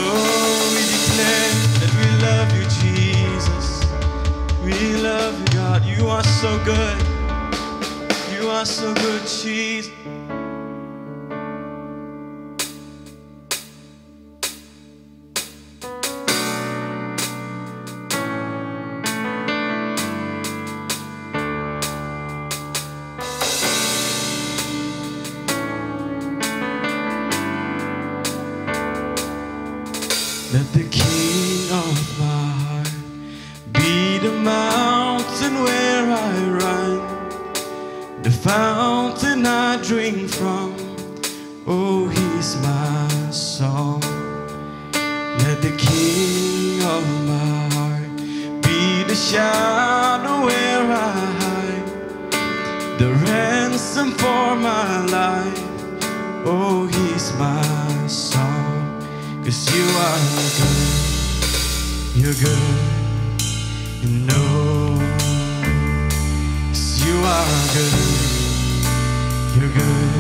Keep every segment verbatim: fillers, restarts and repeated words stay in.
Oh, we declare that we love you, Jesus. We love you, God. You are so good. You are so good, Jesus. Let the King of my heart be the mountain where I run, the fountain I drink from. Oh, he's my song. Let the King of my heart be the shadow where I hide, the ransom for my life. Oh, he's my song. 'Cause you are good, you're good, and no. 'Cause you are good, you're good,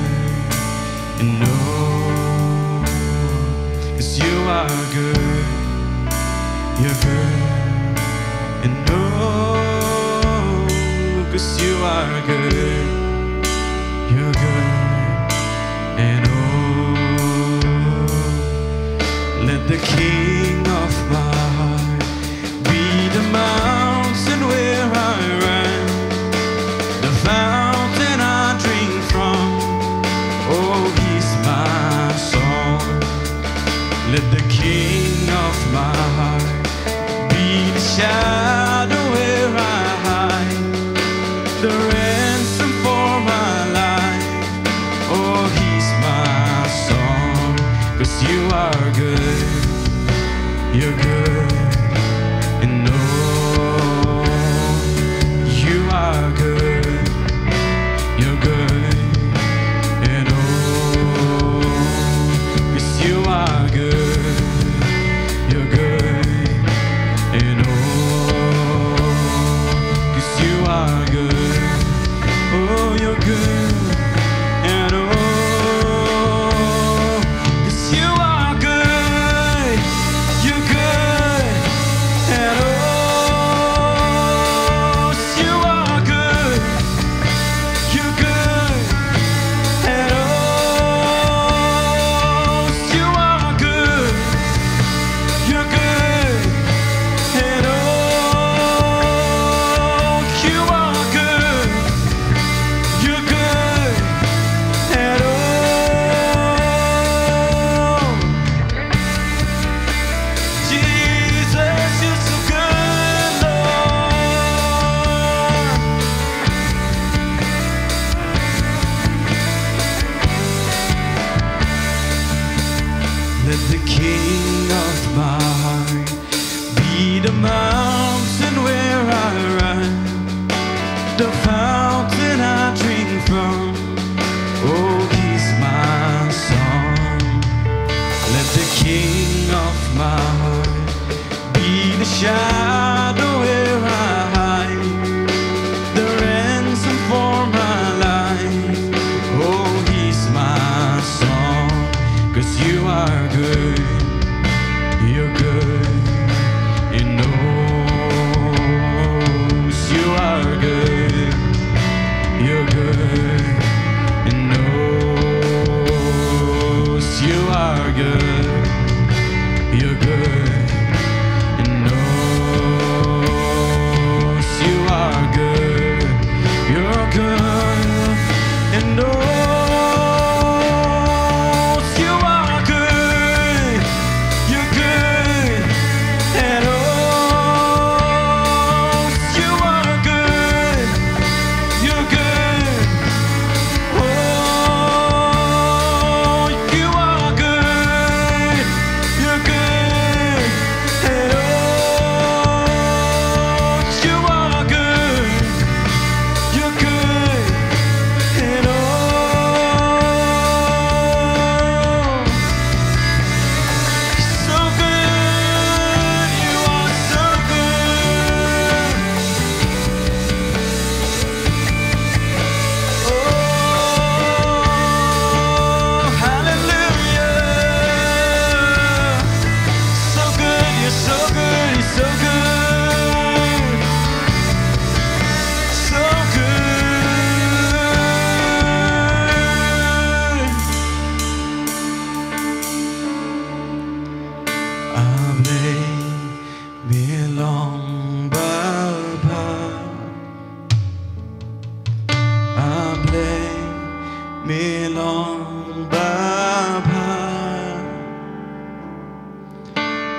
and no. 'Cause you are good, you're good, and no. 'Cause you are good, you're good, and oh, let the King of my heart be the mountain where I run, the fountain I drink from. Oh, he's my song. Let the King of my heart be the shadow where I hide, the ransom for my life. Oh, he's my song. 'Cause you are good, you're good, and oh, you are good, you're good, and oh, 'cause you are good, you're good, and oh, 'cause you are good. Oh, you're good, and oh, 'cause you are good, you're good, and oh, 'cause you are good, you're good, and oh, 'cause you are good, you're good, and oh, 'cause you are good. You're good, and oh, Jesus, you're so good, Lord. Let the King of my heart be the mountain where I run, the fountain I drink from. Oh, he's my song. Let the King of my heart be the shadow where I hide, the ransom for my life. Oh, he's my song. 'Cause you are good, you're good, and oh, 'cause you are good, you're good, and oh, 'cause you are good, you're good, and oh,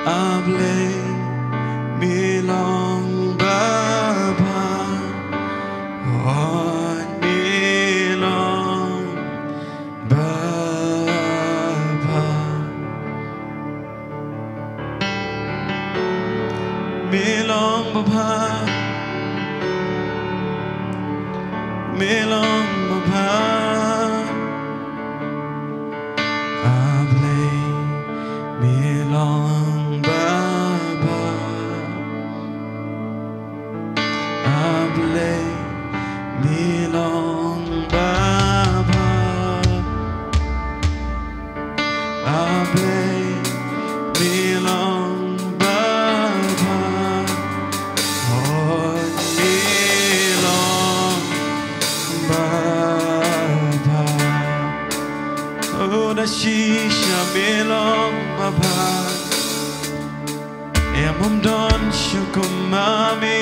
A Blei, me long babha. Hooid, me long babha. Me long babha. Me long babha. A Blei, me long babha. A Blei, me long babha. A Blei, me long babha. Hooid, me long babha. Oh, da shisha me long babha. Em ym don shuh kum ma me.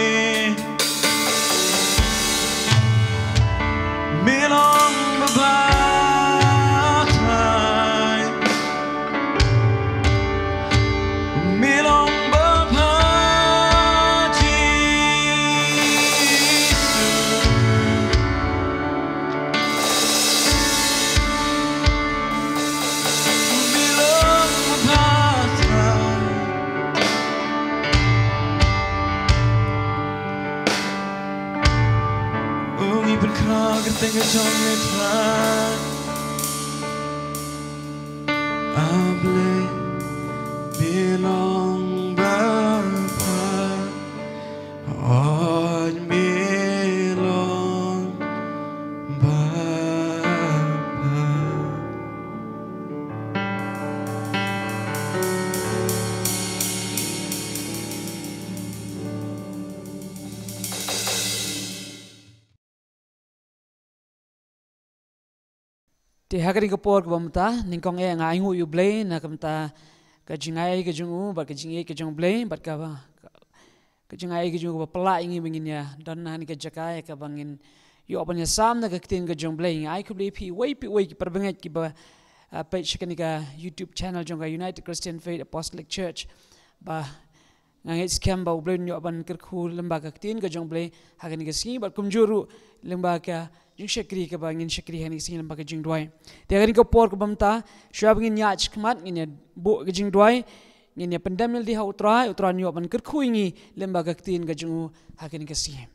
Me long babha Trai. Me long babha Jisu. Me long babha Trai. Oh, ngi pynkhraw kyrteng ka jong me Trai. A Blei, me long babha. Hooid, me long babha. Te ha kane ka por kaba mynta, nyngkong eh nga ainguh ïa U Blei na ka bynta ka jingai ka jong u, bad ka jingïeit ka jong U Blei, bad kaba, ka jingai ka jong u kaba pynlah ïa ngi ba ngin ïa don ha kane ka jaka ïa kaba ngin ïoh ban ïasam na ka ktien ka jong U Blei. Nga ai khublei ïa phi uwei pa uwei ki parabangeit kiba, ah, peit sha kane ka YouTube channel jong ka United Christian Faith Apostolic Church. Ba nga ngeit skhem ba U Blei un ïoh ban kyrkhu lyngba ka ktien ka jong U Blei ha kane ka sngi, bad kumjuh ruh lyngba ka jingshakri kaba ngin shakri ha kane ka sngi lyngba ka jingduwai. Te ha kane ka por kaba mynta, shuwa ba ngin ïaid shakhmat, ngin ïa buh ka jingduwai, ngin ïa pyndem ïalade ha U Trai, U Trai un ïoh ban kyrkhu ïa ngi lyngba ka ktien ka jong u ha kane ka sngi.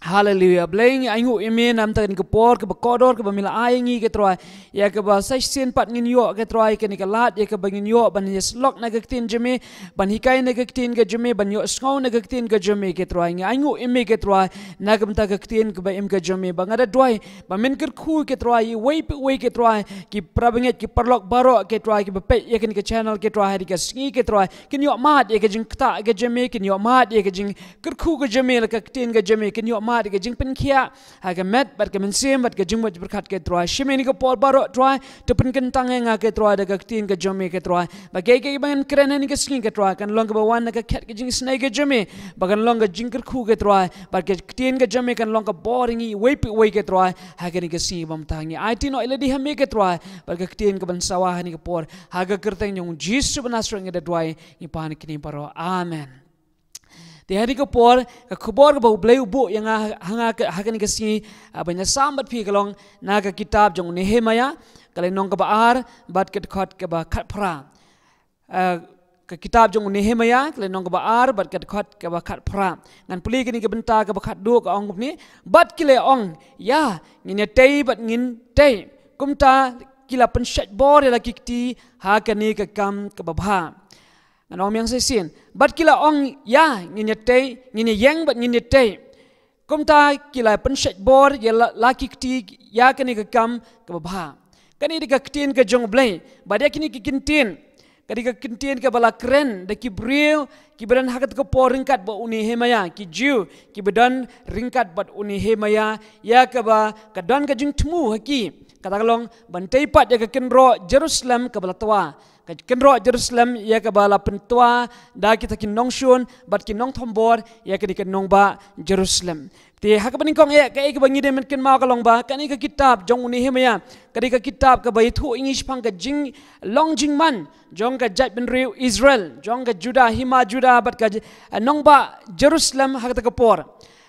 Haleluia. Blei, ngi ainguh ïa me namar kane ka por kaba kordor kaba me la ai ïa ngi, ko Trai. Ïa kaba sa shisien pat ngin ïoh, ko Trai, kane ka lad, ïa kaba ngin ïoh ban ïasyllok na ka ktien jong me, ban hikai na ka ktien ka jong me, ban ïohsngew na ka ktien ka jong me, ko Trai. Ngi ainguh ïa me, ko Trai, na ka bynta ka ktien kaba im ka jong me, ba nga da duwai ba men kyrkhu, ko Trai, ïa uwei pa uwei, ko Trai, ki parabangeit, ki paralok baroh, ko Trai, kiba peit ïa kane ka channel, ko Trai, ha kane ka sngi, ko Trai, kin ïoh mad ïa ka jingktah ka jong me, kin ïoh mad ïa ka jing kyrkhu ka jong me, la ka ktien ka jong me, kin ïoh mad ïa ka jingpynkhiah ha ka met bad ka mynsiem bad ka jingmut jingpyrkhat, ko Trai. Shim ïa kane ka por baroh, Trai, to pynkyntang ïa nga, ko Trai, da ka ktien ka jong me, ko Trai, ba kaei kaei ba ngan kren ha kane ka sngi, ko Trai, kan long kaba wan na ka khet ka jingisynei ka jong me, ba kan long ka jingkyrkhu, ko Trai, bad ka ktien ka jong me kan long ka bor ïa ngi uwei pa uwei, ko Trai, ha kane ka sngi ba mynta. Ngi aiti noh ïalade ha me, ko Trai, bad ka ktien kaban sawa ha kane ka por, ha ka kyrteng jong U Jisu ba Nasaret ngi da duwai, ngi pan kine baroh. Amen. Te ha kane ka por, ka khubor kaba U Blei u buh ïa nga ha nga ka, ha kane ka sngi, ah, ban ïasam bad phi ka long na ka kitab jong u Nehemaïah, ka lynnong kaba ar bad ka dkhot kaba khatphra. Ah, ka kitab jong u Nehemaïah, ka lynnong kaba ar bad ka dkhot kaba khatphra. Ngan pule kane ka bynta kaba khatduh, ka ong kumne: Bad ki la ong, ïa, ngin ïatei bad ngin tei, kumta ki la pynshait bor ïa la ki kti ha kane ka kam kaba bha. Ngan ong biang sa shisien. Bad ki la ong, ïa, ngin ïatei, ngin ïaïeng bad ngin ïatei, kumta ki la pynshait bor ïa la, la ki kti ïa kane ka kam kaba bha. Kane dei ka ktien ka jong U Blei. Bad ïa kine ki ktien, ka dei ka ktien kaba la kren da ki briew kiba don ha kata ka por ryngkat bad u Nehemaïah, ki Jiw kiba don ryngkat bad u Nehemaïah, ïa kaba ka don ka jingthmu ha ki, kata ka long ban tei pat ïa ka kynroh Jerusalem kaba la twa. Ka kynroh Jerusalem ïa kaba la pyntwa da kita ki nongshun bad ki nongthombor ïa kane ka nongbah Jerusalem. Te ha kaba nyngkong eh, kaei kaba ngi dei ban kynmaw ka long ba kane ka kitab jong u Nehemiah ka dei ka kitab kaba ïathuh ïa ngi shaphang ka jinglong jingman jong ka jaitbynriew Israel, jong ka Judah, hima Judah bad ka j-, nongbah Jerusalem ha kata ka por.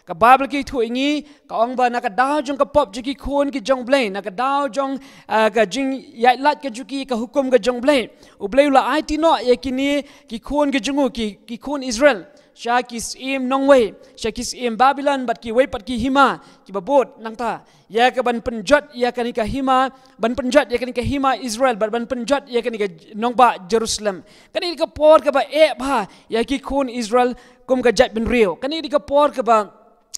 Ka Baibl ka ïathuh ïa ngi, ka ong ba na ka daw jong ka pop jong ki khun ki jong U Blei, na ka daw jong, ah, ka jingïaid lait ka jong ki, ka hukum ka jong U Blei, U Blei u la aiti noh ïa kine ki khun ki jong u, ki, ki khun Israel sha ki syiem nongwei, sha ki syiem Babilon bad kiwei pat ki hima kiba bud. Nangta ïa ka ban pynjot ïa kane ka hima, ban pynjot ïa kane ka hima Israel bad ban pynjot ïa kane ka nongbah Jerusalem. Kane ka por kaba eh bha ïa ki khun Israel kum ka jaitbynriew. Kane ka por kaba,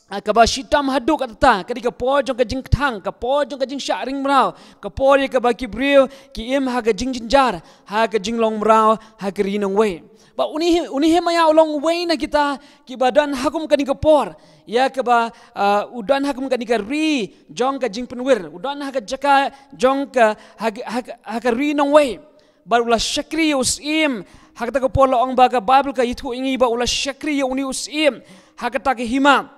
ah, kaba shitom haduh katta, kane ka por jong ka jingkthang, ka por jong ka jingshah ring mraw, ka por ïa kaba ki briew ki im ha ka jingjynjar, ha ka jinglong mraw ha ka ri nongwei. Bad u Nehe-, u Nehemiah u long uwei na kita kiba don ha kum kane ka por, ïa kaba, ah, u don ha kum kane ka ri jong ka jingpynwir, u don ha ka jaka jong ka, ha ka, ha ka, ha ka ri nongwei. Bad u la shakri ïa u syiem. Ha kata ka por la ong ba ka Baibl ka ïathuh ïa ngi ba u la shakri ïa une u syiem ha kata ka hima.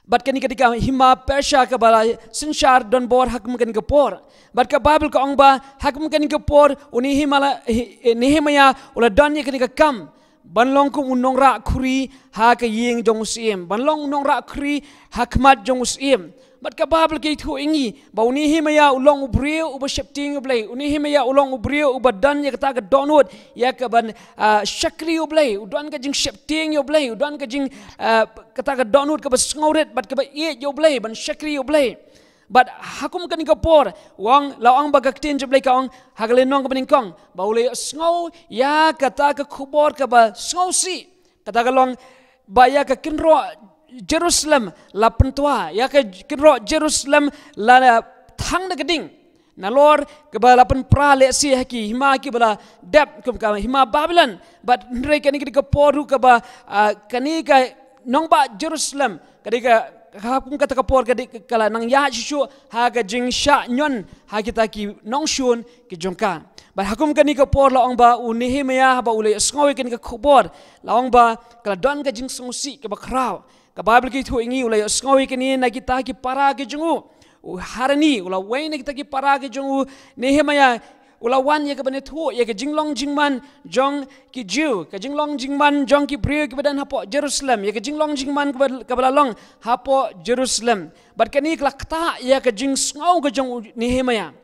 Bad kane ka dei ka hima Persia kaba la synshar donbor ha kum kane ka por. Bad ka Baibl ka ong ba ha kum kane ka por u Nehemiah la, eh, Nehemiah u la don ïa kane ka kam ban long kum u nongrah khuri ha ka ïing jong u syiem, ban long u nongrah khuri ha khmat jong u syiem. Bad ka Baibl ka ïathuh ïa ngi ba u Nehemiah u long u briew uba sheptieng ïa U Blei, u Nehemiah u long u briew uba don ïa kata ka dohnud ïa ka ban, ah, shakri ïa U Blei, u don ka jingsheptieng ïa U Blei, u don ka jing, ah, kata ka dohnud kaba sngewrit bad kaba ïeit ïa U Blei, ban shakri ïa U Blei. Bad ha kum kane ka por, u ong, la ong ba ka ktien jong U Blei ka ong ha ka lynnong kaba nyngkong ba u la ïohsngew ïa kata ka khubor kaba sngewsih, kata ka long ba ïa ka kynroh Jerusalem la pyntwa, ïa ka kynroh Jerusalem la thang da ka ding. Nalor kaba la pynpra lehse ha ki hima kiba la dep kum ka hima Babilon. Bad hynrei kane ka dei ka por ruh kaba, ah, kane ka nongbah Jerusalem ka dei ka, ha kum kata ka por ka dei ka la nang ïaid shuh shuh ha ka jingshah ñion ha kita ki nongshun ki jong ka. Bad ha kum kane ka por la ong ba u Nehemiah haba u la ïohsngew ïa kane ka khubor, la ong ba ka la don ka jingsngewsih kaba khraw. Ka Baibl ka ïathuh ïa ngi u la ïohsngew ïa kane na kita ki para ki jong u. U Hanani u la wei na kita ki para ki jong u Nehemiah, u la wan ïa ka ban ïathuh ïa ka jinglong jingman jong ki Jiw, ka jinglong jingman jong ki briew kiba don hapoh Jerusalem, ïa ka jinglong jingman kaba, kaba la long hapoh Jerusalem. Bad kane ka la ktah ïa ka jingsngew ka jong u Nehemiah.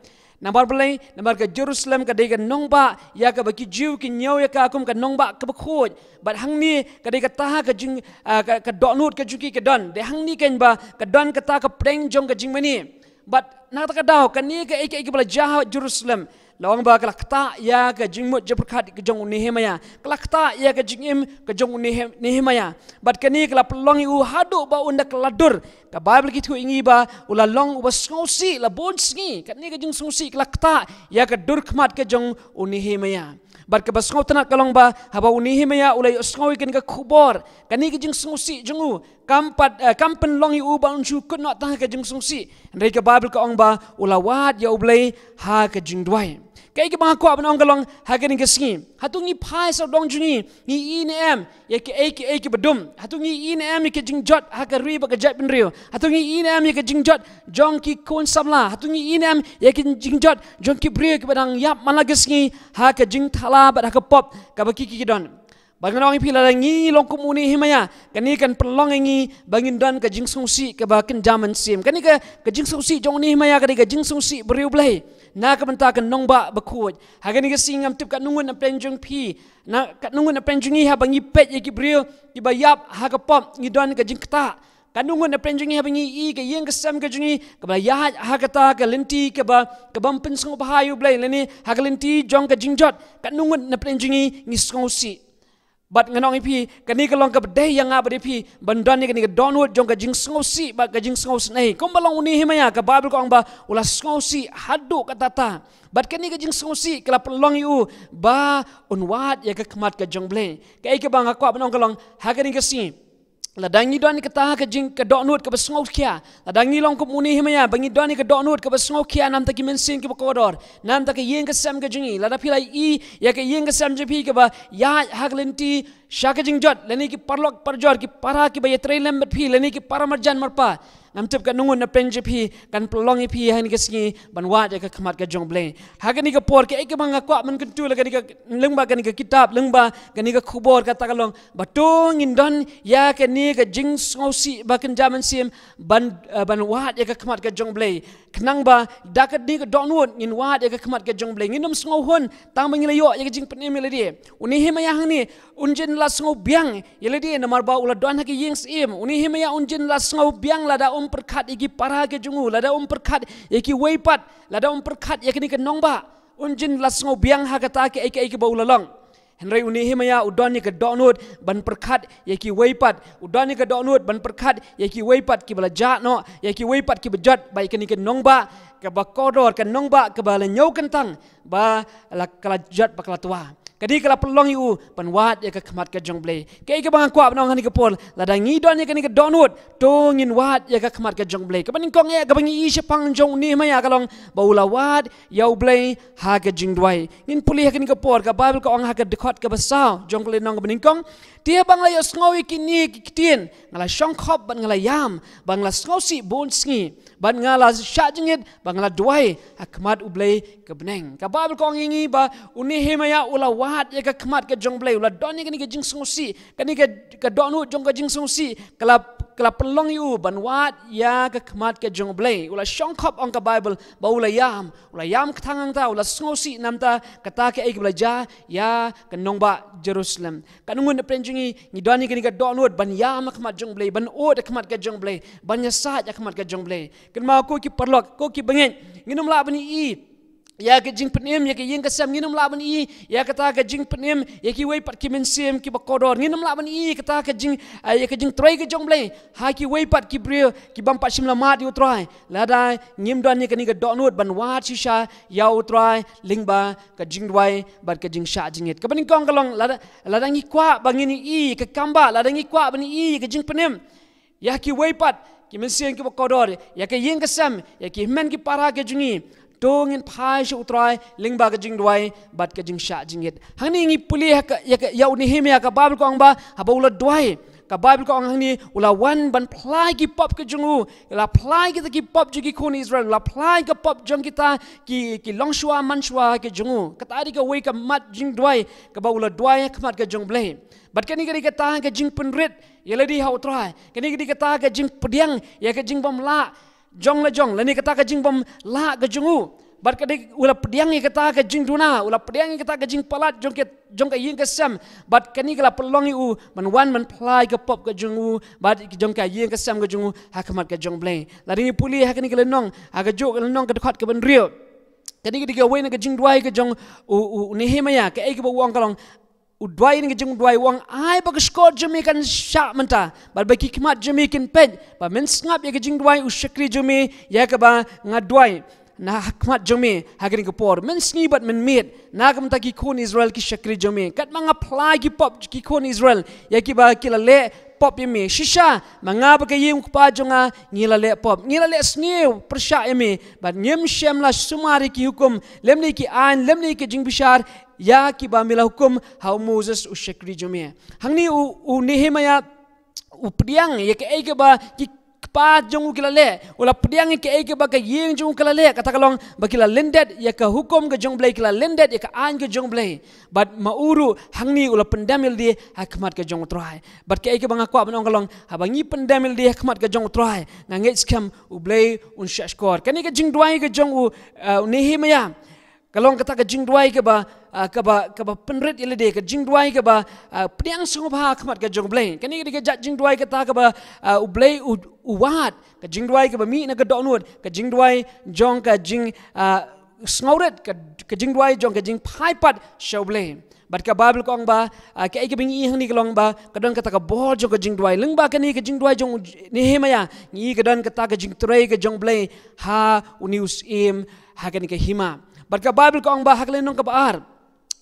Namar balei? Namar ka Jerusalem ka dei ka nongbah ïa kaba ki Jiw ki ñiew ïa ka kum ka nongbah kaba khuid. Bad hangne ka dei kata ka jing, ah, ka, ka dohnud ka jong ki ka don. Dei hangne keiñ ba ka don kata ka pdeng jong ka jingmane. Bad na kata ka daw kane kaei kaei kaba la jia ha Jerusalem, la ong ba ka la ktah ïa ka jingmut jingpyrkhat ka jong u Nehemiah. Ka la ktah ïa ka jingim ka jong u Nehe-, Nehemiah. Bad kane ka la pynlong ïa u haduh ba un da ka la dur. Ka Baibl ka ïathuh ïa ngi ba u la long uba sngewsih la bun sngi. Kane ka jingsngewsih ka la ktah ïa ka dur khmat ka jong u Nehemiah. Bad kaba sngewtynnat ka long ba haba u Nehemiah u la ïohsngew ïa kane ka khubor, kane ka jingsngewsih jong u kam pat, eh, kam pynlong ïa u ba un shu kut noh tang ha ka jingsngewsih. Hynrei ka Baibl ka ong ba u la wad ïa U Blei ha ka jingduwai. Kaei kaba nga kwah ban ong ka long ha kane ka sngi, hato ngi phai sawdong jong ngi, ngi ïohi ne em ïa kiei kiei kiba dum? Hato ngi ïohi ne em ïa ka jingjot ha ka ri bad ka jaitbynriew? Hato ngi ïohi ne em ïa ka jingjot jong ki khun samla? Hato ngi ïohi ne em ïa ka jingjot jong ki briew kiba dang ïap man la ka sngi ha ka jingthala bad ha ka pop kaba ki ki don? Bad ngan ong ïa phi, lada ngi long kum u Nehemiah, kane kan pynlong ïa ngi ba ngin don ka jingsngewsih kaba kynja mynsiem. Kane ka, ka jingsngewsih jong u Nehemiah ka dei ka jingsngewsih briew Blei na ka bynta ka nongbah bakhuid. Ha kane ka sngi ngam tip katno ngut na pdeng jong phi, na katno ngut na pdeng jong ngi, haba ngi peit ïa ki briew kiba ïap ha ka pop, ngi don ka jingktah. Katno ngut na pdeng jong ngi haba ngi ïohi ka ïing ka sem ka jong ngi kaba la ïaid ha kata ka lynti kaba, kaba ym pynsngewbha ïa U Blei, lane ha ka lynti jong ka jingjot, katno ngut na pdeng jong ngi ngi sngewsih? Bad ngan ong ïa phi, kane ka long kaba dei ïa nga bad ïa phi ban don ïa kane ka dohnud jong ka jingsngewsih bad ka jingsngewsynei. Kumba long u Nehemiah, ka Baibl ka ong ba u la sngewsih haduh katta katta. Bad kane ka jingsngewsih ka la pynlong ïa u ba un wad ïa ka khmat ka jong U Blei. Kaei kaba nga kwah ban ong ka long, ha kane ka sngi Lada ngi don kata ka jing ka dohnud kaba sngewkhia, lada ngi long kum u Nehemiah ba ngi don ka dohnud kaba sngewkhia namta ki mynsiem kiba kordor, namta ka ïing ka sem ka jong ngi, lada phi la ïohi ïa ka ïing ka sem jong phi kaba ïaid ha ka lynti sha ka jingjot, lane ki paralok parajor, ki para kiba ïatrei lem bad phi, lane ki para marjan marpa, ngam tip katno ngut na pdeng jong phi kan pynlong ïa phi ha kane ka sngi ban wad ïa ka khmat ka jong U Blei. Ha kane ka por, kaei kaba nga kwah ban kyntu lyngba kane ka, lyngba kane ka kitab, lyngba kane ka khubor, kata ka long ba to ngin don ïa kane ka jingsngewsih ba kynja mynsiem ban, eh, ban wad ïa ka khmat ka jong U Blei. Khnang ba da kane ka dohnud ngin wad ïa ka khmat ka jong U Blei. Ngin ym sngewhun tang ba ngi la ïoh ïa ka jingpynim ïa lade. U Nehemiah hangne un jin la sngewbiang ïa lade namar ba u la don ha ka ïing syiem. U Nehemiah un jin la sngewbiang lada um pyrkhat ïa ki para ka jong u, lada um pyrkhat ïa kiwei pat, lada um pyrkhat ïa kane ka nongbah. Un jin la sngewbiang ha kata kaei kaei kaba u la long. Hynrei u Nehemiah u don ïa ka dohnud ban pyrkhat ïa kiwei pat. U don ïa ka dohnud ban pyrkhat ïa kiwei pat kiba la jah noh, ïa kiwei pat kiba jot ba ïa kane ka nongbah kaba kordor, ka nongbah kaba la ñiewkyntang ba la, ka la jot ba ka la twa. Ka dei ka la pynlong ïa u ban wad ïa ka khmat ka jong U Blei. Kaei kaba nga kwah ban ong ha kane ka por, lada ngi don ïa kane ka dohnud, to ngin wad ïa ka khmat ka jong U Blei. Kaba nyngkong eh kaba ngi ïohi shaphang jong u Nehemiah ka long ba u la wad ïa U Blei ha ka jingduwai. Ngin pule ha kane ka por, ka Baibl ka ong ha ka dkhot kaba saw jong ka lynnong kaba nyngkong: Te haba nga la ïohsngew ïa kine ki ktien, nga la shongkhop bad nga la ïam, bad nga la sngewsih bun sngi, bad nga la shah jingit bad nga la duwai ha khmat U Blei ka bneng. Ka Baibl ka ong ïa ngi ba u Nehemiah u la wad ïa ka khmat ka jong U Blei, u la don ïa kane ka jingsngewsih, kane ka, ka dohnud jong ka jingsngewsih ka la, ka la pynlong ïa u ban wad ïa ka khmat ka jong U Blei. U la shongkhop, ong ka Baibl, ba u la ïam, u la ïam kthang hangta, u la sngewsih namta kata kaei kaba la jia ïa ka nongbah Jerusalem. Katno ngut na pdeng jong ngi ngi don ïa kane ka dohnud ban ïam ha khmat jong U Blei, ban ud ha khmat ka jong U Blei, ban ïasaid ha khmat ka jong U Blei? Kynmaw ko ki paralok, ko ki bangeit, ngin ym lah ban ïohi ïa ka jingpynim ïa ka ïing ka sem, ngin ym lah ban ïohi ïa kata ka jingpynim ïa kiwei pat ki mynsiem kiba kordor, ngin ym lah ban ïohi ïa kata ka jing, ah, ïa ka jingtrei ka jong U Blei ha kiwei pat ki briew ki bym pat shym la mad ïa U Trai, lada ngim don ïa kane ka dohnud ban wad shisha ïa U Trai lyngba ka jingduwai bad ka jingshah jingit. Kaba nyngkong ka long, lada, lada ngi kwah ba ngin ïohi ïa ka kambah, lada ngi kwah ban ïohi ïa ka jingpynim ïa kiwei pat ki mynsiem kiba kordor, ïa ka ïing ka sem, ïa ki hynmen ki para ka jong ngi, to ngin phai sha U Trai lyngba ka jingduwai bad ka jingshah jingit. Hangne ngi pule ha ka, ïa ka, ïa u Nehemiah, ka Baibl ka ong ba haba u la duwai, ka Baibl ka ong hangne, u la wan ban phla ïa ki pop ka jong u, u la phla ïa kita ki pop jong ki khun Israel, u la phla ïa ka pop jong kita ki, ki longshuwa manshuwa ka jong u. Kata dei kawei ka mat jingduwai kaba u la duwai ha khmat ka jong U Blei. Bad kane ka dei kata ka jingpynrit ïa lade ha U Trai. Kane ka dei kata ka jingpdiang ïa ka jingbymlah jong la jong, lane kata ka jingbymlah ka jong u. Bad ka dei u la pdiang ïa kata ka jingduna, u la pdiang ïa kata ka jingpalat jong ka, jong ka ïing ka sem. Bad kane ka la pynlong ïa u ban wan ban phla ïa ka pop ka jong u bad jong ka ïing ka sem ka jong u ha khmat ka jong U Blei. Lada ngi pule ha kane ka lynnong, ha kajuh ka lynnong, ka dkhot kaba hynriew, kane ka dei kawei na ka jingduwai ka jong u, u, u Nehemiah. Kaei kaba u ong ka long, u duwai, kane ka jingduwai, u ong: Ai ba ka shkor jong me kan shah mynta, bad ba ki khmat jong me kin peit, ba men sngap ïa ka jingduwai u shakri jong me, ïa kaba nga duwai na ha khmat jong me ha kane ka por mynsngi bad mynmiet, na ka bynta ki khun Israel ki shakri jong me. Katba nga phla ïa ki pop ki khun Israel, ïa kiba ki la leh pop ïa me, shisha ma nga bad ka ïing u kpa jong nga ngi la leh pop, ngi la leh sniew pyrshah ïa me, bad ngim shym la sumar ïa ki hukum, lymne ki aiñ, lymne ki jingbishar, ïa kiba me la hukum ha u Moses u shakri jong me. Hangne u, u Nehemiah u pdiang ïa kaei kaba ki kpa jong u ki la leh, u la pdiang ïa kaei kaba ka ïing jong u ka la leh, kata ka long ba ki la lyndet ïa ka hukum ka jong U Blei, ki la lyndet ïa ka aiñ ka jong U Blei. Bad ma u ruh hangne u la pyndem ïa lade ha khmat ka jong U Trai. Bad kaei kaba nga kwah ban ong ka long, haba ngi pyndem ïa lade ha khmat ka jong U Trai, nga ngeit skhem U Blei un shahshkor. Kane ka jingduwai ka jong u, eh, u Nehemiah ka long kata ka jingduwai kaba, ah, kaba, kaba pynrit ïa lade, ka jingduwai kaba, ah, pdiang sngewbha ha khmat ka jong U Blei. Kane ka dei ka jait jingduwai kata kaba, ah, U Blei u, u wad, ka jingduwai kaba mih na ka dohnud, ka jingduwai jong ka jing, ah, sngewrit, ka, ka jingduwai jong ka jingphai pat sha U Blei. Bad ka Baibl ka ong ba, ah, kaei kaba ngi ïohi hangne ka long ba ka don kata ka bor jong ka jingduwai. Lyngba kane ka jingduwai jong u Nehemiah, ngi ïohi ka don kata ka jingtrei ka jong U Blei ha une u syiem, ha kane ka hima. Bad ka Baibl ka ong ba ha ka lynnong kaba ar,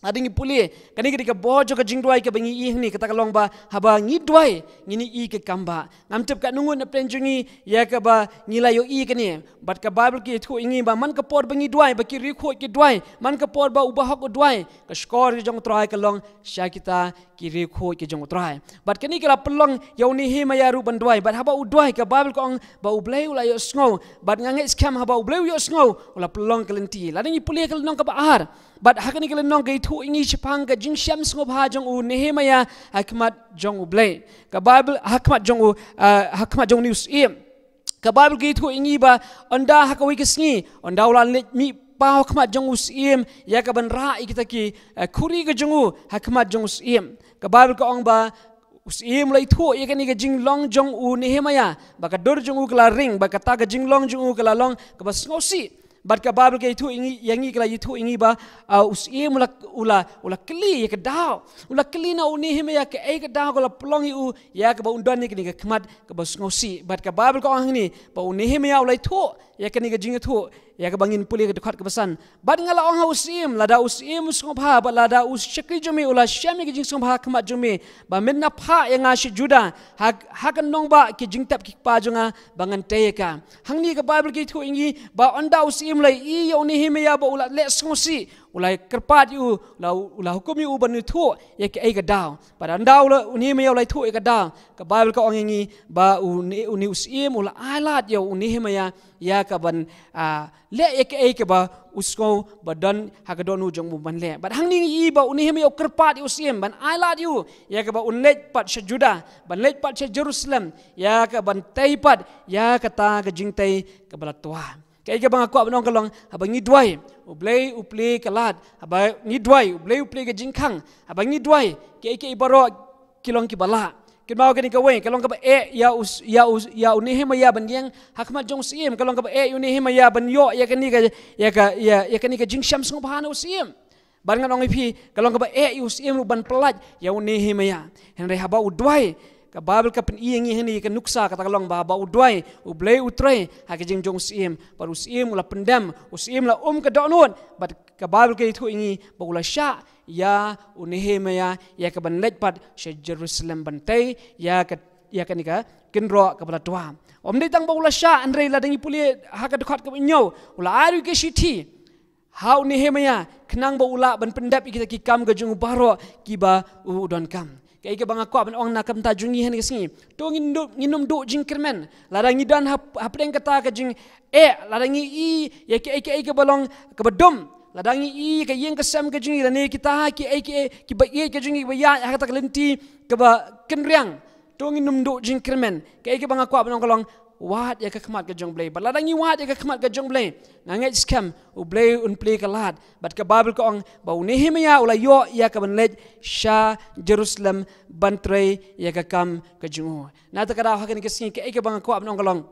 Hadien ngi pule, kane ka dei ka bor jong ka jingduwai kaba ngi ïohi hangne, kata ka long ba haba ngi duwai, ngin ïohi ka kam ba. Ngam tip katno ngut na pdeng jong ngi ïa kaba ngi la ïohi kane. Bad ka Baibl ka ïathuh ïa ngi ba man ka por ba ngi duwai, ba ki riewkhuid ki duwai, man ka por ba u bahok u duwai, ka shkor ka jong u Trai ka long sha kita ki riewkhuid ki jong u Trai. Bad kane ka la pynlong ïa u Nehemaïa ruh ban duwai. Bad haba u duwai, ka Baibl ka ong ba U Blei u la ïohsngew. Bad nga ngeit skhem haba U Blei u ïohsngew, u la pynlong ka lynti. Lada ngi pule ka lynnong kaba ar, bad ha kane ka lynnong ka ïathuh ïa ngi shaphang ka jingshem sngewbha jong u Nehemaïa ha khmat jong U Blei. Ka Baibl ha khmat jong u, ah, ha khmat jong une u syiem. Ka Baibl ka ïathuh ïa ngi ba ynda ha kawei ka sngi, ynda u la leit mih paw ha khmat jong u syiem ïa ka ban rah ïa kita ki, eh, khuri ka jong u ha khmat jong u syiem. Ka Baibl ka ong ba u syiem u la ïathuh ïa kane ka jinglong jong u Nehemaïa, ba ka dur jong u ka la ring, ba kata ka jinglong jong u ka la long kaba sngewsih. Bad ka Baibl ka ïathuh ïa ngi, ïa ngi ka la ïathuh ïa ngi ba, ah, u syiem u la, u la, u la kylli ïa ka daw. U la kylli na u Nehemaïa kaei ka daw ka la pynlong ïa u, ïa kaba un don ïa kane ka khmat kaba sngewsih. Bad ka Baibl ka ong hangne ba u Nehemaïa u la ïathuh ïa kane ka jingïathuh, ïa kaba ngin pule ka dkhot kaba san. Bad nga la ong ha u syiem, lada u syiem u sngewbha, bad lada u shakri jong me u la shem ïa ka jingsngewbha ha khmat jong me, ba men nang phah ïa nga sha Judah, ha, ha ka nongbah ki jingtep ki kpa jong nga, ba ngan tei ïa ka. Hangne ka Baibl ka ïathuh ïa ngi ba ynda u syiem u la ïohi ïa u Nehemaïa ba u la leh sngewsih, u la kyrpad ïa u, u la, u la hukum ïa u ban ïathuh ïa kaei ka daw. Bad ynda u la, u Nehemaïa u la ïathuh ïa ka daw, ka Baibl ka ong ïa ngi ba une, une u syiem u la ailad ïa u Nehemaïa ïa ka ban, ah, leh ïa kaei kaba u sngew ba don ha ka dohnud jong u ban leh. Bad hangne ngi ïohi ba u Nehemaïa u kyrpad ïa u syiem ban ailad ïa u ïa kaba un leit pat sha Judah, ban leit pat sha Jerusalem, ïa ka ban tei pat ïa kata ka jingtei kaba la twa. Kaei kaba nga kwah ban ong ka long, haba ngi duwai, U Blei u plie ka lad. Haba ngi duwai, U Blei u plie ka jingkhang. Haba ngi duwai, kaei kaei baroh ki long kiba lah. Kynmaw kane kawei ka long kaba eh ïa u, ïa u, ïa u Nehemaïa ban ïeng ha khmat jong u syiem, ka long kaba eh ïa u Nehemaïa ban ïoh ïa kane ka, ïa ka, ïa, ïa kane ka jingshem sngewbha na u syiem. Bad ngan ong ïa phi, ka long kaba eh ïa u syiem ruh ban pyllait ïa u Nehemaïa. Hynrei haba u duwai, ka Baibl ka pyni ïa ngi hangne ka nuksa, kata ka long ba haba u duwai, U Blei u trei ha ka jingim jong u syiem. Bad u syiem u la pyndem, u syiem u la um ka dohnud. Bad ka Baibl ka ïathuh ïa ngi ba u la shah ïa u Nehemaïa ïa ka ban leit pat sha Jerusalem ban tei ïa ka, ïa kane ka kynroh kaba la twa. Ym dei tang ba u la shah, hynrei lada ngi pule ha ka dkhot kaba hynñiew, u la ai ruh ïa ka shithi ha u Nehemaïa khnang ba u lah ban pyndep ïa kita ki kam ka jong u baroh kiba u donkam. Kaei kaba nga kwah ban ong na ka bynta jong ngi hangne ka sngi, to ngin duh, ngin ym duh jingkyrmen. Lada ngi don ha, hapdeng kata ka jingeh, lada ngi ïohi ïa kaei kaei kaba long kaba dum, lada ngi ïohi ïa ka ïing ka sem ka jong ngi, lane kita kiei kiei kiba ïeit ka jong ngi ba ïaid ha kata ka lynti kaba kynriang, to ngin ym duh jingkyrmen. Kaei kaba nga kwah ban ong ka long, wad ïa ka khmat ka jong U Blei. Bad lada ngi wad ïa ka khmat ka jong U Blei, nga ngeit skhem U Blei un plie ka lad. Bad ka Baibl ka ong ba u Nehemaïa u la ïoh ïa ka ban leit sha Jerusalem ban trei ïa ka kam ka jong u. Na kata ka daw ha kane ka sngi kaei kaba nga kwah ban ong ka long,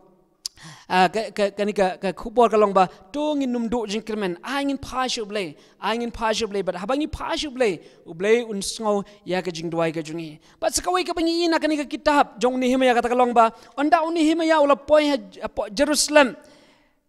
ah, ka, ka, kane ka, ka khubor ka long ba to ngin ym duh jingkyrmen, ai ngin phai sha U Blei. Ai ngin phai sha U Blei, bad haba ngi phai sha U Blei, U Blei un sngew ïa ka jingduwai ka jong ngi. Bad sa kawei kaba ngi ïohi na kane ka kitab jong u Nehemaïa, kata ka long ba ynda u Nehemaïa u la poi ha, ha poi Jerusalem,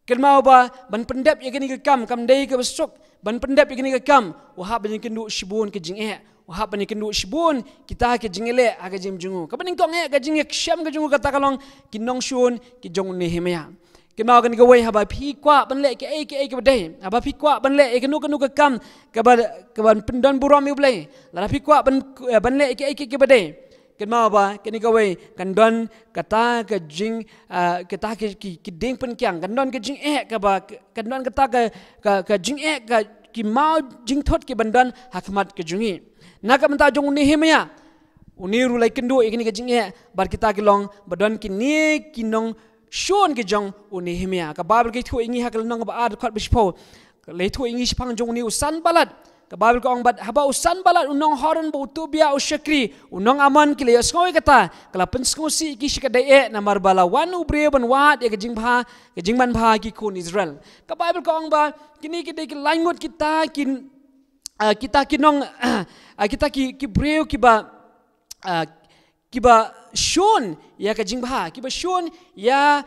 kynmaw ba ban pyndep ïa kane ka kam kam dei kaba suk. Ban pyndep ïa kane ka kam, u hap ban ïakynduh shibun ka jingeh, u hap ban ïakynduh shibun kita ka jingeh leh ha ka jingim jong u. Kaba nyngkong eh ka jingeh shem ka jong u, kata ka long ki nongshun ki jong u Nehemaïa. Kynmaw kane kawei, haba phi kwah ban leh kaei kaei kaba dei, haba phi kwah ban leh ïa kano kano ka kam kaba, kaban pyndon burom ïa U Blei, lada phi kwah ban, eh, ban leh ïa kaei kaei kaba dei, kynmaw ba kane kawei kan don kata ka jing, ah, kata ki, ki, ki dieng pynkiang, kan don ka jingeh kaba, kan don kata ka, ka, ka jingeh, ka, ki maw jingthut kiban don ha khmat ka jong ngi. Na ka bynta jong u Nehemaïa, une ruh u la ïakynduh ïa kane ka jingeh bad kita ki long ba don kine ki nong shun ki jong u Nehemaïa. Ka Baibl ka ïathuh ïa ngi ha ka lynnong kaba ar dkhot ba shiphew, ka la ïathuh ïa ngi shaphang jong une u Sanballat. Ka Baibl ka ong, bad haba u Sanballat u nong Horon bad u Tobia u shakri u nong Amon ki la ïohsngew ïa kata, ka la pynsngewsih ïa ki shikatdei eh, namar ba la wan u briew ban wad ïa ka jingbha, ka jingmanbha ki khun Israel. Ka Baibl ka ong ba kine ki dei ki laingut kita ki, ah, kita ki nong, ah, kita ki, ki briew kiba, ah, kiba shun ïa ka jingbha, kiba shun ïa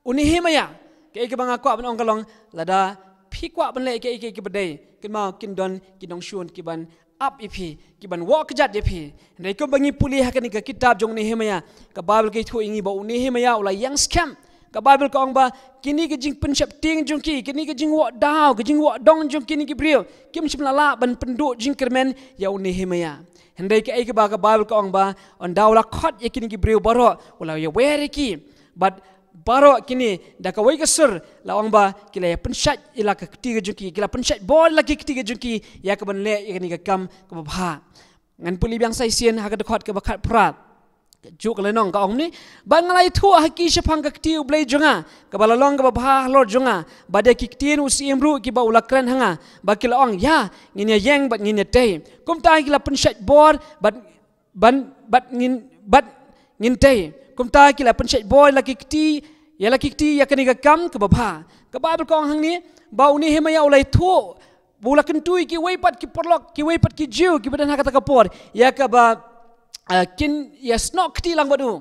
u Nehemaïa. Kaei kaba nga kwah ban ong ka long, lada phi kwah ban leh ïa kiei kiei kiba dei, kynmaw kin don ki nongshun kiban ap ïa phi, kiban wad kjat ïa phi. Hynrei kumba ngi pule ha kane ka kitab jong u Nehemiah, ka Baibl ka ïathuh ïa ngi ba u Nehemiah u la ïeng skhem. Ka Baibl ka ong ba kine ki jingpynsheptieng jong ki, kine ki jingwad daw, ki jingwad dong jong kine ki briew, kim shym la lah ban pynduh jingkyrmen ïa u Nehemiah. Hynrei kaei kaba ka Baibl ka ong ba, ynda u la khot ïa kine ki briew baroh, u la ïawer ïa ki. Bad baroh kine da kawei ka sur la ong ba ki la ïa pynshait ïa la ka kti ka jong ki, ki la pynshait bor ïa la ki kti ka jong ki, ïa kaban leh ïa kane ka kam kaba bha. Ngan pule biang sa shisien ha ka dkhot kaba khatphra. Kajuh ka lynnong ka ong kumne: Bad nga la ïathuh ha ki shaphang ka kti U Blei jong nga, kaba la long kaba bha halor jong nga, bad ïa ki ktien u syiem ruh kiba u la kren ha nga, ba ki la ong, ïa, ngin ïa ïeng bad ngin ïa tei. Kumta ki la pynshait bor bad ban, bad ngin, bad ngin tei. Kumta ki la pynshait bor ïa la ki kti, ïa la ki kti ïa kane ka kam kaba bha. Ka Baibl ka ong hangne ba u Nehemiah u la ïathuh, ba u la kyntu ïa kiwei pat ki paralok, kiwei pat ki Jiw kiba don ha kata ka por, ïa kaba, eh, kin ïa snoh kti lang bad u.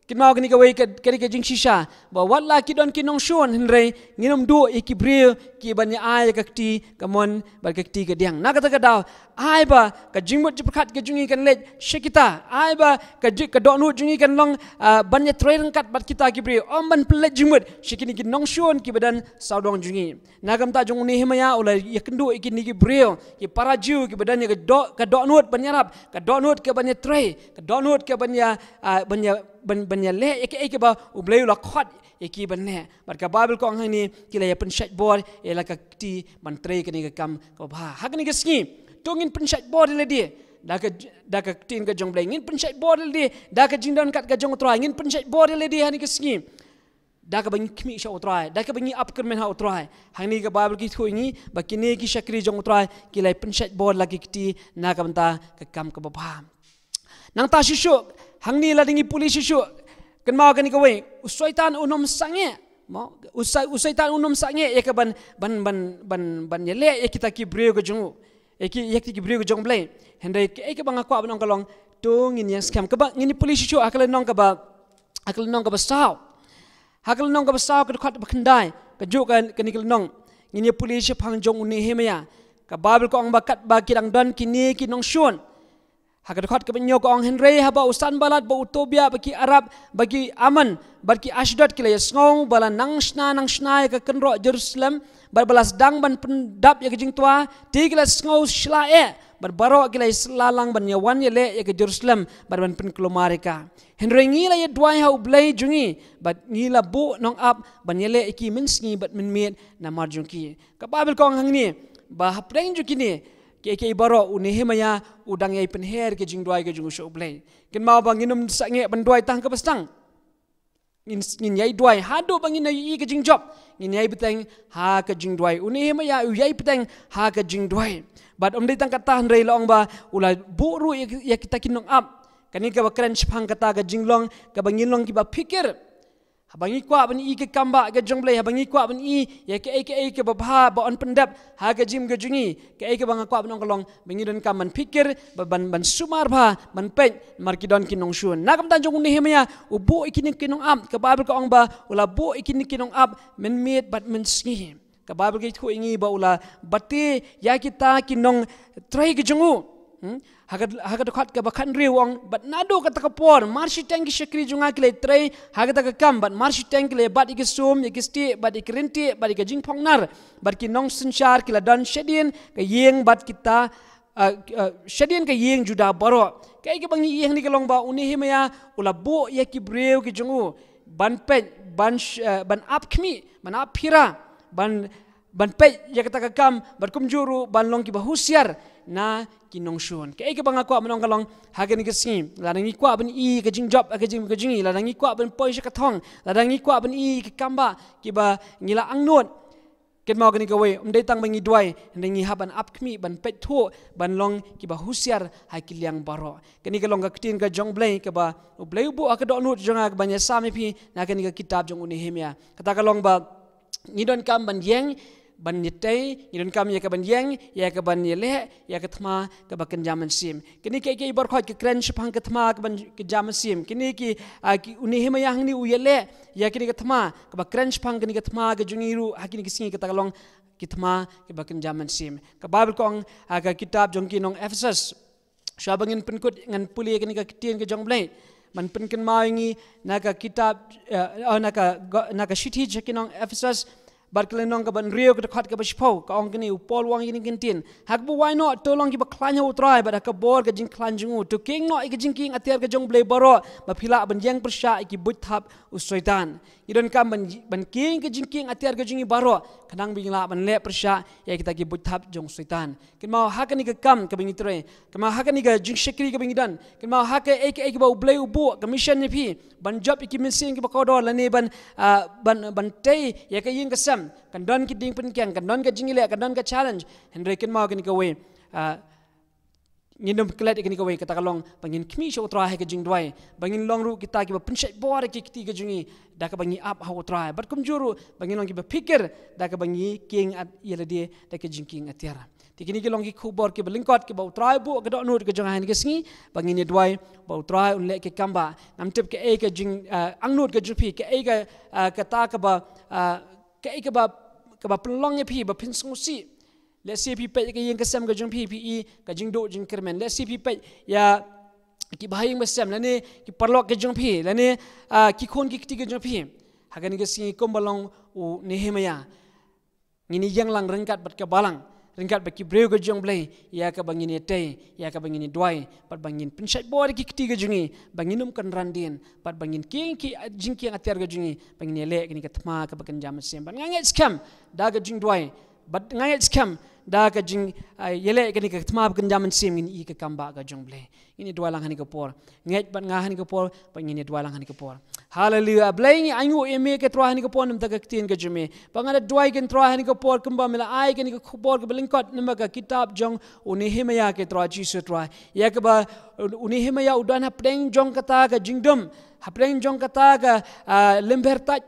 Kynmaw kane kawei ka, kane ka jingshisha, ba wat la ki don ki nongshun, hynrei ngin ym duh ïa ki briew kiban ïa ai ïa ka kti kamon bad ka kti kadiang. Na kata ka daw, ai ba ka jingmut jingpyrkhat ka jong ngi kan leit sha kita, ai ba ka ji-, ka dohnud jong ngi kan long, ah, ban ïatrei ryngkat bad kita ki briew, ym ban pynleit jingmut sha kine ki nongshun kiba don sawdong jong ngi. Na ka bynta jong u Nehemiah, u la ïakynduh ïa kine ki briew, ki para Jiw kiba don ïa ka doh, ka dohnud ban ïarap, ka dohnud kaban ïatrei, ka dohnud kaban ïa, ah, ban ïa, ban, ban ïaleh ïa kaei kaba U Blei u la khot ïa ki ban leh. Bad ka Baibl ka ong hangne, ki la ïa pynshait bor ïa la ka kti ban trei kane ka kam kaba bha. Ha kane ka sngi, to ngin pynshait bor ïa lade da ka, da ka ktien ka jong U Blei. Ngin pynshait bor ïa lade da ka jingdon kat ka jong U Trai. Ngin pynshait bor ïa lade ha kane ka sngi da kaba ngi khmih sha U Trai, da kaba ngi ap kyrmen ha U Trai. Hangne ka Baibl ka ïathuh ïa ngi ba kine ki shakri jong U Trai ki la ïa pynshait bor ïa la ki kti na ka bynta ka kam kaba bha. Nangta shuh shuh, hangne lada ngi pule shuh shuh, kynmaw kane kawei, u Soitan un ym sangeh. Mo, u Sai-, u Soitan un ym sangeh ïa kaban, ban, ban, ban, ban ïaleh ïa kita ki briew ka jong u, ïa ki, ïa kita ki briew ka jong U Blei. Hynrei kaei kaba nga kwah ban ong ka long, to ngin ïeng skhem. Kaba ngin ïa pule shuh shuh ha ka lynnong kaba, ha ka lynnong kaba saw. Ha ka lynnong kaba saw, ka dkhot ba khyndai, kajuh ka, kane ka lynnong. Ngin ïa pule shaphang jong u Nehemiah. Ka Baibl ka ong ba katba ki dang don kine ki nongshun, ha ka dkhot kaba hynñiew ka ong, hynrei haba u Sanballat bad u Tobiah bad ki Arab bad ki Ammon bad ki Ashdod ki la ïa sngew ba la nang shna nang shna ïa ka kynroh Jerusalem, bad ba la sdang ban pyndap ïa ka jingtwa, te ki la sngew shylla eh, bad baroh ki la ïa syllang ban ïa wan ïaleh ïa ka Jerusalem bad ban pynkulmar ïa ka. Hynrei ngi la ïa duwai ha U Blei jong ngi, bad ngi la buh nongap ban ïaleh ïa ki mynsngi bad mynmiet namar jong ki. Ka Baibl ka ong hangne ba hapdeng jong kine kiei kiei baroh, u Nehemiah u dang ïai pynher ka jingduwai ka jong u sha U Blei. Kynmaw ba ngin ym sangeh ban duwai tang kaba sdang. Ngin, ngin ïai duwai haduh ba ngin ïohi ka jingjop. Ngin ïai bteng ha ka jingduwai. U Nehemiah u ïai bteng ha ka jingduwai. Bad ym dei tang kata, hynrei la ong ba u la buh ruh ïa, ïa kita ki nongap. Kane kaba kren shaphang kata ka jinglong kaba ngin long kiba phikir. Haba ngi kwah ban ïohi ka kambah ka jong U Blei, haba ngi kwah ban ïohi ïa kaei kaei kaba bha ba yn pyndep ha ka jingim ka jong ngi, kaei kaba nga kwah ban ong ka long ba ngi donkam ban phikir, ba, ban, ban sumar bha, ban peit namar ki don ki nongshun. Na ka bynta jong u Nehemiah, u buh ïa kine ki nongap, ka Baibl ka ong ba u la buh ïa kine ki nongap mynmiet bad mynsngi. Ka Baibl ka ïathuh ïa ngi ba u la bate ïa kita ki nongtrei ki jong u. Hmm? Ha ka, ha ka dkhot kaba khathynriew u ong, bad naduh kata ka por, mar shiteng ki shakri jong nga ki la ïatrei ha kata ka kam, bad mar shiteng ki la ïabat ïa ki sum, ïa ki stieh, bad ïa ki ryntieh, bad ïa ka jingphongnar, bad ki nongsynshar ki la don shadien ka ïing bad kita, ah, ah, shadien ka ïing Judah baroh. Kaei kaba ngi ïohi hangne ka long ba u Nehemiah u la buh ïa ki briew ki jong u ban peit, ban sh-, ah, ban ap khmih, ban ap phira, ban ban peit ïa kata ka kam, bad kumjuh ruh ban long kiba husiar na ki nongshun. Kaei kaba nga kwah ban ong ka long, ha kane ka sngi, lada ngi kwah ban ïohi ka jingjop ha ka jingim ka jong ngi, lada ngi kwah ban poi sha ka thong, lada ngi kwah ban ïohi ka kambah kiba ngi la angnud, kynmaw kane kawei, ym dei tang ba ngi duwai, hynrei ngi hap ban ap khmih, ban peit thuh, ban long kiba husiar ha ki liang baroh. Kane ka long ka ktien ka jong U Blei kaba U Blei u buh ha ka dohnud jong nga ban ïasam ïa phi na kane ka kitab jong u Nehemiah. Kata ka long ba ngi donkam ban ïeng, ban ïatei, ngi donkam ïa kaban ïeng, ïa kaban ïaleh ïa ka thma kaba kynja mynsiem. Kine kiei kiei baroh ki kren shaphang ka thma kaban kynja mynsiem. Kine ki, ah, ki, u Nehemiah hangne u ïaleh ïa kane ka thma, kaba kren shaphang kane ka thma ka jong ngi ruh ha kine ki sngi. Kata ka long ki thma kiba kynja mynsiem. Ka Baibl ka ong ha ka kitab jong ki nong Ephesus, shuwa ba ngin pynkut ngan pule kane ka ktien ka jong U Blei, ban pynkynmaw ïa ngi na ka kitab, eh, oh, na ka go-, na ka shithi jong ki nong Ephesus, bad ka lynnong kaba hynriew, ka dkhot kaba shiphew, ka ong kane, u Paul u ong ïa kine ki ktien: Ha kaba wai noh, to long kiba khlaiñ ha U Trai, bad ha ka bor ka jingkhlaiñ jong u to kieng noh ïa ka jingkieng atiar ka jong U Blei baroh, ba phi lah ban ïeng pyrshah ïa ki buit thap u Soitan. Ngi donkam ban, ban kieng ka jingkieng atiar ka jong ngi baroh, khnang ba ngin lah ban leh pyrshah ïa kita ki buit thap jong u Soitan. Kynmaw ha kane ka kam kaba ngi trei, kynmaw ha kane ka jingshakri kaba ngi don, kynmaw ha kaei kaei kaba U Blei u buh ka mission ïa phi, ban jop ïa ki mynsiem kiba kordor, lane ban, ah, ban, ban tei ïa ka ïing ka sem, kan don ki diengpyngkieng, kan don ka jingïaleh, kan don ka challenge. Hynrei kynmaw kane kawei, ah, ngin ym klet ïa kane kawei, kata ka long ba ngin khmih sha U Trai ha ka jingduwai, ba ngin long ruh kita kiba pynshait bor ïa ki kti ka jong ngi da kaba ngi ap ha U Trai, bad kumjuh ruh ba ngin long kiba phikir da kaba ngi kieng at ïa lade da ka jingkieng atiar. Te kine ki long ki khubor kiba lyngkot kiba U Trai u buh ha ka dohnud ka jong nga ha kane ka sngi, ba ngin ïa duwai ba U Trai un leh ki kam ba, ngam tip kaei ka jing, ah, angnud ka jong phi, kaei ka, ah, kata kaba, ah, kaei kaba, kaba pynlong ïa phi ba phin sngewsih. Lehse phi peit ïa ka ïing ka sem ka jong phi, phi i ka jingduh jingkyrmen. Lehse phi peit ïa ki bahaïing bahasem, lane ki paralok ka jong phi, lane, ah, ki khun ki kti ka jong phi. Ha kane ka sngi kumba long u Nehemiah, ngin ïeng lang ryngkat bad ka balang, ryngkat bad ki briew ka jong U Blei, ïa kaba ngin ïatei, ïa kaba ngin ïaduwai, bad ba ngin pynshait bor ïa ki kti ka jong ngi, ba ngin ym kynran dien, bad ba ngin kieng ki jingkieng atiar ka jong ngi, ba ngin ïaleh kane ka thma kaba kynja mynsiem. Bad nga ngeit skhem da ka jingduwai, bad nga ngeit skhem da ka jing, ah, ïaleh kane ka thma ba kynja mynsiem, ngin i ka kambah ka jong U Blei. Ngin ïa duwai lang ha kane ka por. Ngeit bad nga ha kane ka por, ba ngin ïa duwai lang ha kane ka por. Haleluia. Blei, ngi ainguh ïa me ko Trai ha kane ka por namar ka ktien ka jong me. Ba nga da duwai ko Trai ha kane ka por kumba me la ai kane ka khubor kaba lyngkot namar ka kitab jong u Nehemiah ko Trai Jisu Trai. Ïa kaba u Nehemiah u don hapdeng jong kata ka jingdum, hapdeng jong kata ka, ah, lem bynta,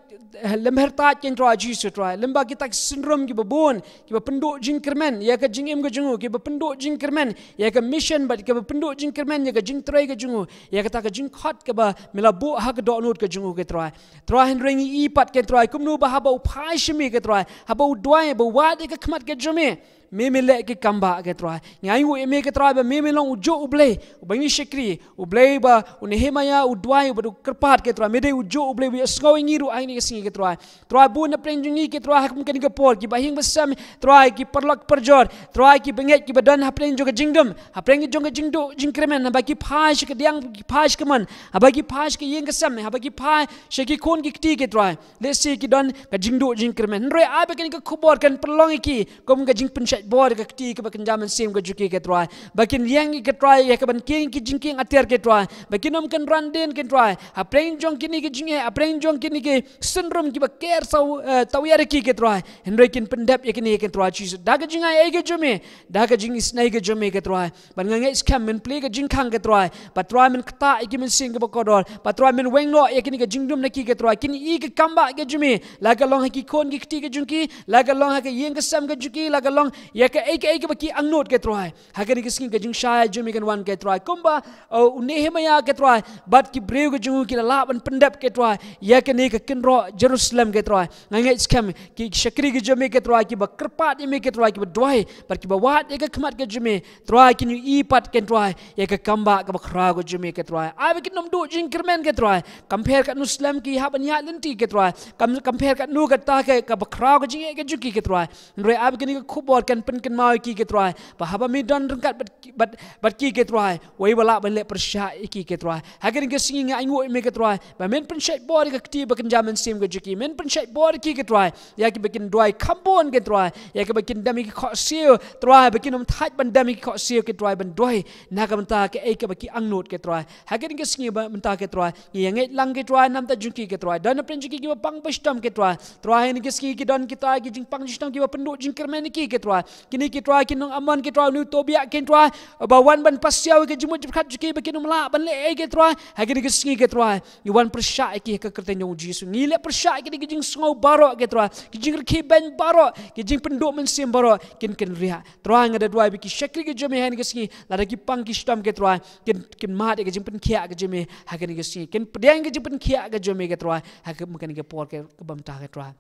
lem bynta ko Trai Jisu Trai. Lem bad kita ki syndrome kiba bun, kiba pynduh jingkyrmen ïa ka jingim ka jong u, kiba pynduh jingkyrmen ïa ka mission, bad kiba pynduh jingkyrmen ïa ka jingtrei ka jong u, ïa kata ka jingkhot kaba me la buh ha ka dohnud ka jong u ko Trai. Trai, hynrei ngi i pat ko Trai kumno ba haba u phai sha me ko Trai, haba u duwai, ba u wad ïa ka khmat ka jong me, me me leh ki kambah ko Trai. Ngi ainguh ïa me ko Trai ba me me long ujuh U Blei uba ngi shakri, U Blei ba u Nehemiah u duwai, uba u kyrpad ko Trai. Me dei ujuh U Blei uba ïohsngew ïa ngi ruh ha kane ka sngi ko Trai. Trai, bun hapdeng jong ngi ko Trai ha kane ka por, ki bahaïing bahasem Trai, ki paralok parajor Trai, ki bangeit kiba don hapdeng jong ka jingdum, hapdeng jong ka jingduh jingkyrmen, haba ki phai sha ka diang, ki phai sha ka mon, haba ki phai sha ka ïing ka sem, haba ki phai sha ki khun ki kti ko Trai. Lehse ki don ka jingduh jingkyrmen. Hynrei ai ba kane ka khubor kan pynlong ïa ki kum ka jingpynshait bor ïa ka kti kaba kynja mynsiem ka jong ki ko Trai. Ba kin ïeng ko Trai ïa kaban kieng ki jingkieng atiar ko Trai. Ba kin ym kynran dien ko Trai. Hapdeng jong kine ki jingeh, hapdeng jong kine ki syndrome kiba ker saw, eh, tawiar ïa ki ko Trai. Hynrei kin pyndep ïa kine ko Trai Jisu. Da ka jingai ei ka jong me, da ka jingisynei ka jong me ko Trai. Bad nga ngeit skhem men plie ka jingkhang ko Trai. Bad Trai men ktah ïa ki mynsiem kiba kordor. Bad Trai men weng noh ïa kine ka jingdum na ki ko Trai. Kin i ka kambah ka jong me. La ka long ha ki khun ki kti ka jong ki, la ka long ha ka ïing ka sem ka jong ki, la ka long ïa kaei kaei kaba ki angnud ko Trai. Ha kane ka sngi ka jingshai jong me kan wan ko Trai. Kumba, oh, u Nehemiah ko Trai, bad ki briew ka jong u ki la lah ban pyndep ko Trai ïa kane ka kynroh Jerusalem ko Trai. Nga ngeit skhem ki shakri ki jong me ko Trai, kiba kyrpad ïa me ko Trai, kiba duwai bad kiba wad ïa ka khmat ka jong me, Trai, kin ïohi pat ko Trai ïa ka kambah kaba khraw ka jong me ko Trai. Ai ba kin ym duh jingkyrmen ko Trai. Kam pher katno slem ki hap ban ïaid lynti ko Trai. Kam, kam pher katno kata ka, kaba khraw ka jingeh ka jong ki ko Trai. Hynrei ai ba kane ka khubor kan pynkynmaw ïa ki ko Trai, ba haba me don ryngkat bad, bad, bad ki ko Trai, wei ba lah ban leh pyrshah ïa ki ko Trai. Ha kane ka sngi nga ainguh ïa me ko Trai, ba men pynshait bor ïa ka kti ba kynja mynsiem ka jong ki, men pynshait bor ïa ki ko Trai, ïa kiba kin duwai kham bun ko Trai, ïa kiba kin dem ïa ki khohsiew Trai, ba kin ym thait ban dem ïa ki khohsiew ko Trai, ban duwai na ka bynta kaei kaba ki angnud ko Trai. Ha kane ka sngi ba mynta ko Trai, ngi ïa ngeit lang ko Trai na ka bynta jong ki ko Trai. Don hapdeng jong ki kiba pang ba shitom ko Trai. Trai, ha kane ka sngi ki don kita ki jingpang jingchitom kiba pynduh jingkyrmen ïa ki ko Trai. Kine ko Trai ki nong Ammon ko Trai, une u Tobiah ko Trai, ba wan ban pasiaw ïa ka jingmut jingpyrkhat jong ki ba kin ym lah ban leh ei ko Trai. Ha kane ka sngi ko Trai, ngi wan pyrshah ïa ki ha ka kyrteng jong u Jisu. Ngi leh pyrshah ïa kine ki jingsngew baroh ko Trai, ki jingrkhie beiñ baroh, ki jingpynduh mynsiem baroh kin kynriah. Trai, nga da duwai ba ki shakri ki jong me ha kane ka sngi, lada ki pang ki shitom ko Trai, kin, kin mad ïa ka jingpynkhiah ka jong me ha kane ka sngi, kin pdiang ka jingpynkhiah ka jong me ko Trai ha kane ka por kaba mynta ko Trai.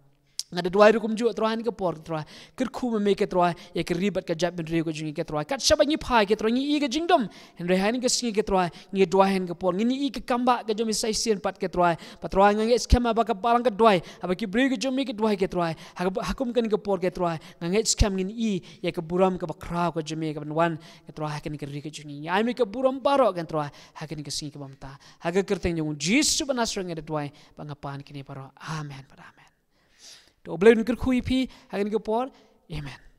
Nga da duwai ruh kumjuh Trai ha kane ka por, Trai. Kyrkhu ma me, Trai, ïa ka ri bad ka jaitbynriew ka jong ngi, Trai. Kat shaba ngi phai, Trai, ngi i ka jingdum. Hynrei ha kane ka sngi, Trai, ngi duwai ha kane ka por, ngi i ka kam ba ka jong me sa shisien pat, Trai. Bad Trai, nga ngeit skhem ba ka balang ka duwai, haba ki briew ka jong me ki duwai, Trai, ha ka, ha kum kane ka por, Trai, nga ngeit skhem ngin i ïa ka burom kaba khraw ka jong me kaban wan, Trai, ha kane ka ri ka jong ngi. Ngi ai me ka burom baroh, Trai, ha kane ka sngi kaba mynta. Ha ka kyrteng jong U Jisu ba Nasaret nga da duwai bad nga pan kine baroh. Amen bad amen. To U Blei un kyrkhu ïa phi ha kane ka por. Amen.